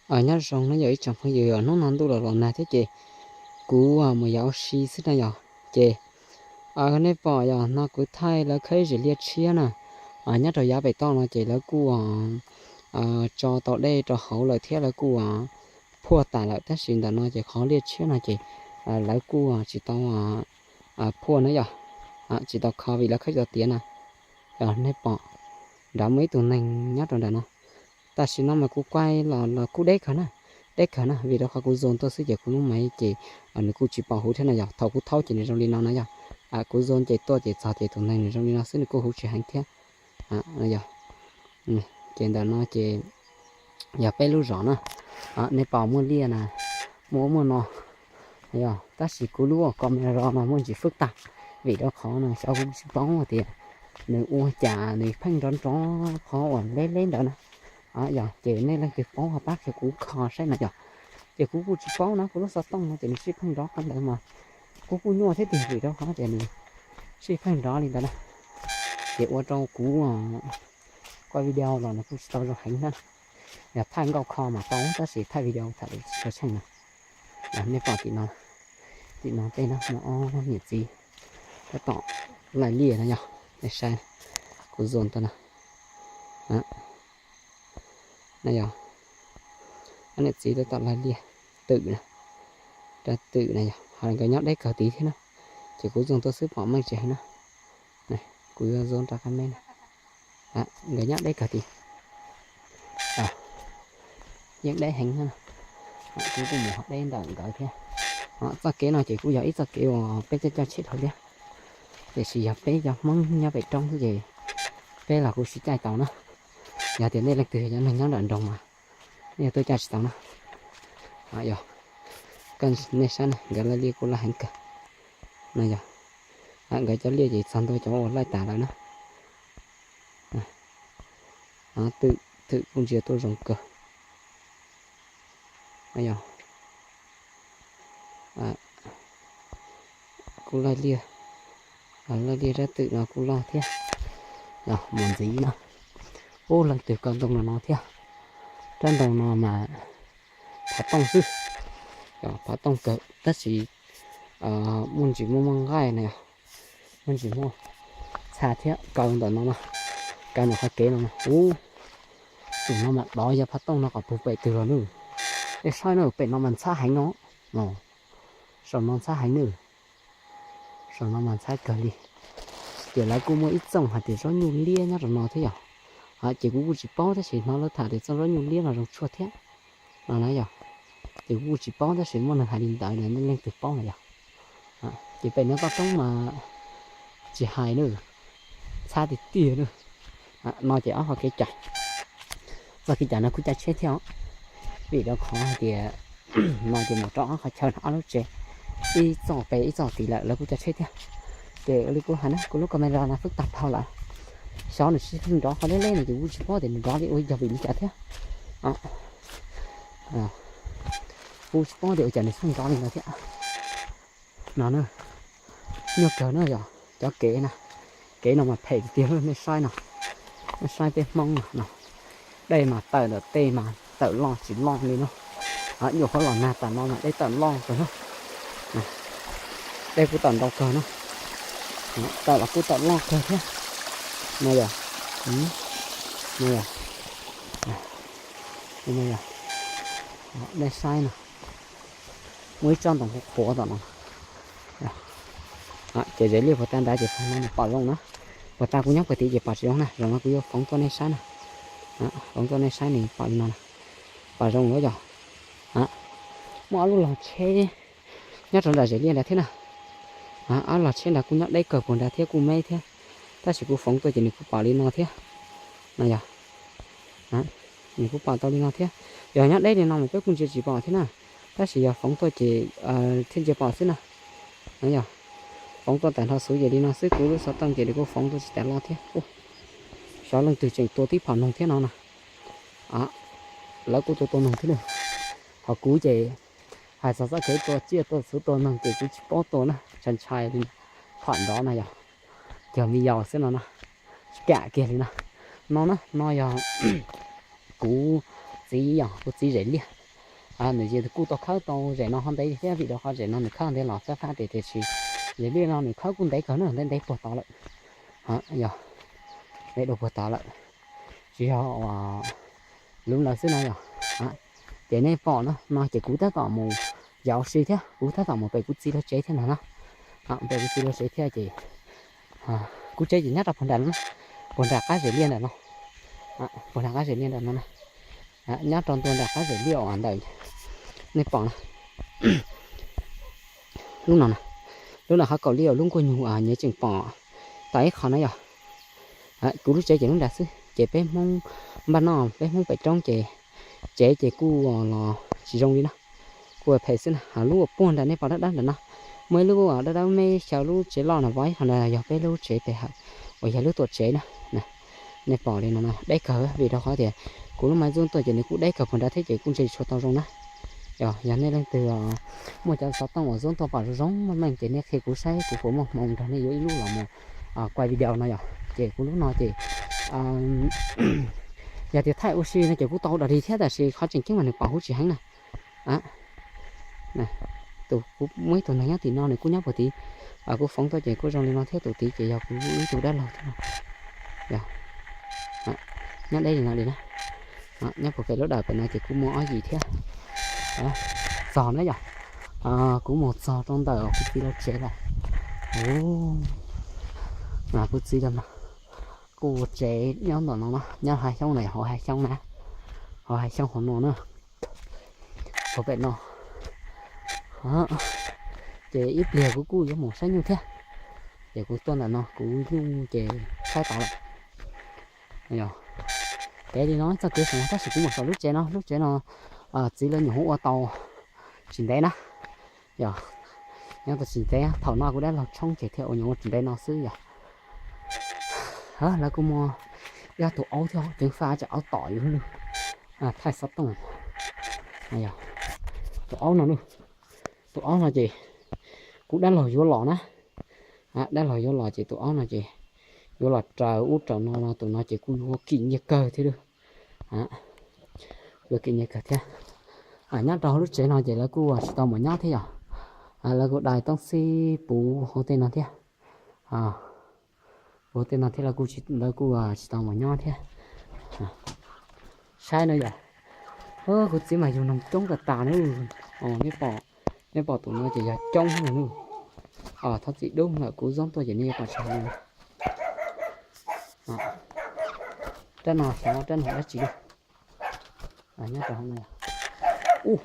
Nyob zoo no yog ib tsoom phooj ywg, hnub no ntuj los los nag thiab ces kuv mus yos ua si xwb na yog. Ces nej pom yog no kuv thaij lawv khawb ib zim liaj tshiab na. Nyob rau yav pem toj no ces lawv kuj tso tau dej rau hauv lawm thiab lawv kuj phuaj tas lawm, tab sis ntawm no ces qhov liaj tshiab no ces lawv kuj tsis tau phuaj na yog, tsis tau kho vim lawv khawb tsis tau tiav na. Yog nej pom nrad muaj ib tug neeg nyob rau nram no. Tam sim no mas kuv kuaj los los kuj deb kawg na, deb kawg na, vim rau qhov kuv zoo tuaj xwb ces kuv lub maiv ces nws kuj tsis pom huv thiab na yog. Thaum kuv thaub ces nws zoo li no na yog. Kuv zoo ces tuaj ces txog ces tus neeg nws zoo li no xwb, nws kuj huv tsis heev thiab. Ces ntawm no ces yog peb lub zos na. Nej pom muaj liaj na, muaj ub muaj no. Yog tab sis kuv lub ua ko me ro no muaj ntsis fwb tag, vim rau qhov no xyov kuv tsis paub tias nws ua cas nws pheej nrov nrov qhov uas leb leb ntawd na. Yog ces nej leej twg paub ho pab qhia kuv kho saib no yog. Ces kuv kuj tsis paub na, kuv lub xov tooj no ces nws sij pheej nrov qhov ntawd mas kuv kuj nyuaj thiab tiag, vim rau qhov tias nws sij pheej nrov li ntawd na. Ces ua rau kuv kuaj video los nws kuj tsis tau zoo heev na. Yog thaij nkauj kho mas tau, tab sis thaij video tham lus tsis tshua tsheej na. Nej pom tim no, tim no tej no muaj ob niam txiv tab tom laij liaj no yog, nej saib, kuv zoo tau na. Na yog, ob niam txiv tab tom laij liaj twm na, rab twm na yog, ho nkawd nyob deb kawg tid thiab na. Ces kuv zoo tuaj xwb pom meej tsis heev na. Kuv yuav zoo rov qab meb na. Nkawd nyob deb kawg tid. Yeej deb heev na. Kuv kuj mus ho deb ntawm nkawd thiab. Txoj kev no ces kuj yog ib txoj kev uas peb coj coj tsheb dhau thiab. Tiam sis yog peb cov Hmoob nyob pem roob ces peb los kuj sib caij tau na. Yog tias nej leej twg yog neeg nyob nram nroog mas nej yuav tuaj caij tsis tau na. Yog, nej saib na, nkawd laij liaj kuj laij heev kawg. No yog, nkawd cov liaj ces txog ntua cov uas laij tas lawm na. Twm, twm kuj ntsia tuaj zoo kawg. Yog, kuj laij liaj, laij liaj rab twm no kuj loj thiab. Yog mus ntxiv no, ub leej twg ko ntoo no no thiab. Rab ntoo no mas phav tooj xwb, phav tooj kawg tab sis muaj ntsis muaj muaj nqaij na yog, muaj ntsis muaj txha thiab. Kaw ntawm no mas, kaw ntawm qhov kev no mas, ub, tus no mas dov yog phav tooj no kom puag pem twg los nawb. Nej saib na, pem no mas ntxhab heev no, saum no ntxhab heev nawb. Saum no mas ntxhab kawg li. Ces lawv kuj muaj ib txooj hais tias zaub nyuj liab nyob rau no thiab yog. Ces kuv kuj tsis paub tab sis hnov lawv tham tias txooj zaub nyuj liab no zoo tshuaj thiab no na yog. Ces kuv kuj tsis paub tab sis muaj neeg hais li ntawd, nej leej twg paub na yog. Ces pem no toj roob mas tsis hais na, ntxhab tiag tiag na. No ces ob qhov kev cai, txoj kev cai no kuj caij tsheb thiab os, vim rau qhov hais tias no ces mus rau ob qhov chaw ob lub tsev, ib txoj pem ib txoj tid lawm lawv kuj caij tsheb thiab. Ces ua li kuv hais na, kuv lub camera no twb tag dhau lawm, xyov nws sib pheej nrov qhov leb leb no ces kuj tsis paub tias nws nrov li ua yog vim li cas thiab. Kuj tsis paub tias ua cas nws pheej nrov li ntawd thiab. No na, nyuaj kawg na yog cov kev na, kev no mas phem tiag tiag, nej saib no, nej saib peb Hmoob no, dej mas tawm ntawm tej mas tawm loj tsis loj li no. Nyuam qhuav los nag tas no mas dej tawm loj kawg na. Dej kuj tawm ntau kawg na, tawm los kuj tawm loj kawg thiab. No yog, no yog, nej saib no, muaj ib tsob ntoo qhuav tom no. Ces zes liaj puag ta nrad ces pom zoo na, puag ta kuv nyob puag tid ces pom tsis zoo na, zaum no kuv yuav foov tuaj nej saib na, foov tuaj nej saib nws pom li no na, pom zoo lawm yog. Muaj ob lub log tsheb nyob rau nram zes liaj nrad thiab na. Ob log tsheb nrad kuj nyob deb kawg puag nrad thiab kuj me thiab, tab sis kuv foov tuaj ces nws kuj pom li no thiab. No yog, nws kuj pom tau li no thiab. Yog nyob deb li no mas peb kuj ntsia tsis pom thiab na, tab sis yog foov tuaj ces thiaj ntsia pom xwb na. No yog, foov tuaj tawm nrho xuv ces li no xwb, kuv lub xov tooj ces nws kuj foov tuaj tsis tas loj thiab. Xyov leej twg tseem tua tib phom noog thiab no na. Lawv kuj tua tua noog thiab na. Ho kuv ces hais txog txoj kev tua tsiaj tua txhuv tua noog ces kuv tsis paub tua na, ntshai ntshai li phom nrov no yog, cog me yaus xwb no na, tsis kam kiag li no. No na, no yog kuv txiv yog kuv txiv zem liaj. Nws kuj tau khawb tau zem no ho ntev thiab, vim rau qhov zem no nws khawb ntev los fab fab tiag, tiam sis zem liaj no nws khawb kuj ntev kawg na, ntev ntev puag tod lawm. Yog, ntev dua puag tod lawm, tsis yog lub lawm xwb no yog. Ces nej pom no ces kuv tab tom mus yos ua si thiab, kuv tab tom mus pem kuv txiv lawv tsev thiab no na. Pem kuv txiv lawv tsev thiab ces kuv tsev ces nyob rau puag nram no, puag nram qab zem liaj nram no, puag nram qab zem liaj nram no na. Nyob rau ntua nram qab zem liaj uas ntawm nej pom no, lub no, lub no qhov kaum liaj uas lub nkuaj nyuj nyias tseem pom tau ib qho na yog. Kuv lub tsev ces lub nrad xwb ces peb Hmoob npaj noj, peb Hmoob pem roob ces tsev ces kuj los tsis zoo li na, kuj phem xwb na. Lub uas puag nrad nej pom dawb dawb nrad no, muaj ib lub dawb dawb me xyaw lub tsev loj no, vov ib qho nrad yog peb lub tsev pe hawm uas yog lub tuam tsev na. Nej pom li no no deb kawg vim rau qhov tias kuv lub maiv ntxub tuaj ces nws kuj deb kawg puag nrad thiab ces kuj ntshe tsis tshua tau zoo na. Yog, yog nej leej twg muaj cov xov tooj uas ntxub tuaj pom zoo zoo meej meej ces nej qhia kuv saib kuv puas muaj hmoo nrog nej yuav ib lub los mus kuaj video no yog. Ces kuv lub no ces yog tias thaij ua si no ces kuj tau dog dig thiab tab sis qhov tseem ceeb mas nws pom huv tsis heev na. Tus kuv muaj ib tug neeg nyob tim no nws kuj nyob puag tid, kuv foov tuaj ces kuj zoo li no thiab, tus tid ces yog kuv ib tug dab laug thiab no. Yog, nyob deb li no li na. Nyob puag pem lub dawm pem no ces kuv muaj ob yim thiab. Txog na yog, kuv mus txog rau ntawm kuv txiv lawv tsev lawm. Kuv txiv lawv no kuj ua tsev nyob ntawm no na, nyob hav xyoob na, hauv hav xyoob na, hauv hav xyoob hauv no na, hauv pem no. Ces ib pliag kuv kuj yuav mus saib nyuj thiab, ces kuv tuaj ntawm no kuv nyuj ces saib tod lawm. Kev li no txoj kev xeem tab sis kuv mus saum lub tsev no, lub tsev no txiv lawv nyuam qhuav ua tau tsis ntev na. Yog, nyob tau tsis ntev, thaum no kuv dab laug tshoob ces thiaj ua nyuam ua tsis ntev no xwb yog. Lawv kuj muaj ib tus aub thiab, ceev faj tsam aub tom yus lub, thaij xov tooj. Tus aub no, tus aub no ces kuv dab laug yuav los na. Dab laug yuav los ces tus aub no ces yuav los raws ub raws no, tus no ces kuj yuav kim nyiaj kawg thiab lawm. Yuav kim nyiaj kawg thiab. Nyob rau hauv lub tsev no ces lawv kuj tsis tau mus nyob thiab yog. Lawv kuj dai toob xib puv hauv tej no thiab. Puv tej no thiab lawv kuj tsis tau mus nyob thiab. Saib no yog, kuv txiv mas yug noog coob tas tas na. Nej pom tus no ces yog coob no na. Thov txim dub lawm kuv zoo tuaj ces nej pom tsis heev. Rab no xyov rab noog dab tsi li. Nyob rau hauv no, ub,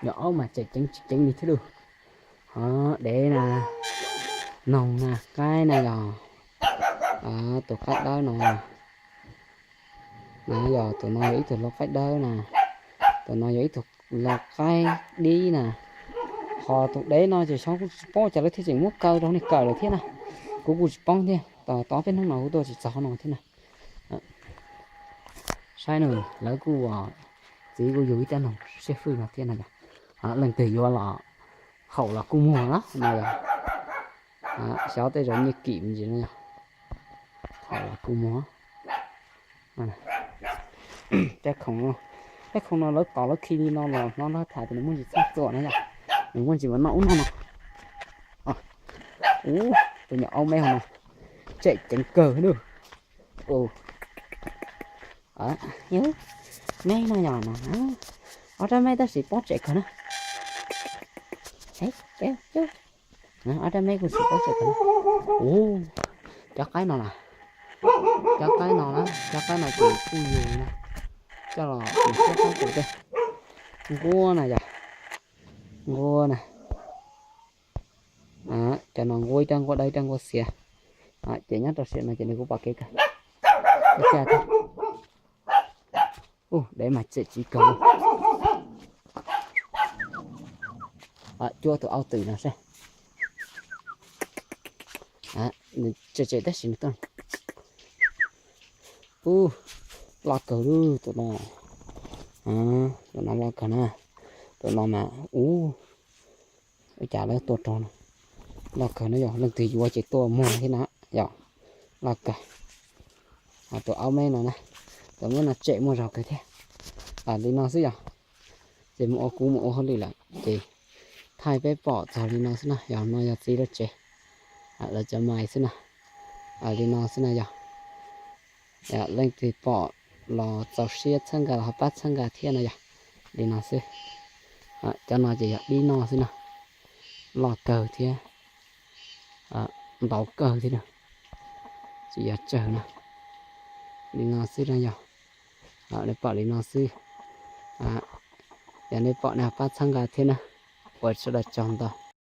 yog aub mas tseem ceev tsis ceev li thiab lawm. Dev na, noog na, qaib na yog, tus qaib dawb no, no yog tus no yog ib tug lau qaib dawb na, tus no yog ib tug lau qaib dib na. Ho tus dev no ces xyov kuj tsis paub cas lawv thiaj tseem muab kaw rau niag kawm lawm thiab na. Kuv kuj tsis paub thiab, tau ob peb hnub no kuv tuaj tsis txog qhov no thiab na. Saib no, lawv kuj, txiv kuj yug ib rab noog siab fwj no thiab no yog. Leej twg yuav los haum los kuj muag na no yog. Xyov tej zaum nyiaj kim me ntsis no yog. Haum los kuj muag. Rab khoom, rab khoom no lawv tos lawv khi li no los hnov lawv tham tias nws muaj ntsis txhob txuam na yog. Nws muaj ntsis mas noj ub noj no. Ub, tus nyuam aub meb hauv no tsem ceev kawg na. Meb no yog no, ob rab meb tab sis pob tsem kawg na. Ob rab meb kuj tsis pob tsem kawg na. Ub, cov qaib no na, cov qaib no na, cov qaib no ces kuj yug na, coj los mus siab qab tus tej. Nquab na yog, nquab na. Cov no nquab, ib rab nquab dawb ib rab nquab xiav. Ces nyob rau siam no ces nws kuj pom kev kawg. Ub, dev mas tsem tsis kawg. Cuab tus aub twm no seb. Nws tsem tsem tab sis nws tuaj. Ub, loj kawg lub tus no. Tus no loj kawg na. Tus no mas ub, ua cas lawv tua rau no. Loj kawg na yog, leej twg yuav ces tuaj muag thiab na yog. Loj kawg. Tus aub meb no na, tus meb no tsem muaj zog kawg thiab. Li no xwb yog, ces mus ua, kuv mus ua hauj lwm lawm ces thaij peb pom txog li no xwb na. Yog no yog txiv lub tsev, lawv cov mais xwb na. Li no xwb na yog, leej twg pom los txaus siab txhawb nqa los ho pab txhawb nqa thiab no yog. Li no xwb. Cov no ces yog dib noj xwb na, loj kawg thiab, ntau kawg thiab na, tsis yog tsawg na. Li no xwb na yog, nej pom li no xwb. Yog nej pom nej ho pab txhawb nqa thiab na. Ua sawv daws tsaug ntau.